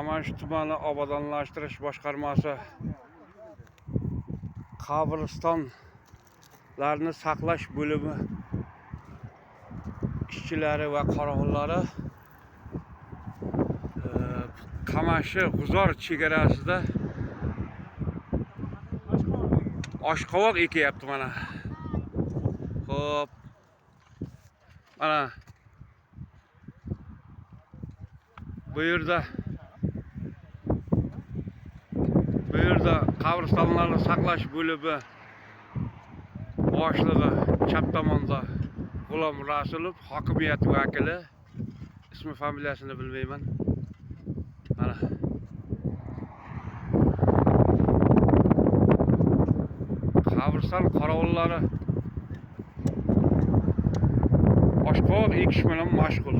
Qamashi tumani obodonlashtirish boshqarmasi qabristonlarni saqlash bo'limi ishchilari va qorovullari Qamashi G'uzor chegarasida oshqovoq ekyapti mana. Xo'p. Mana bu yerda qabristonlarni saqlash bo'limi boshlig'i chap tomonda G'ulom Rasulov, hokimiyat vakili. Ismi familiyasini bilmayman. Mana. Qabriston qorovullari oshqovoq ekish bilan mashg'ul.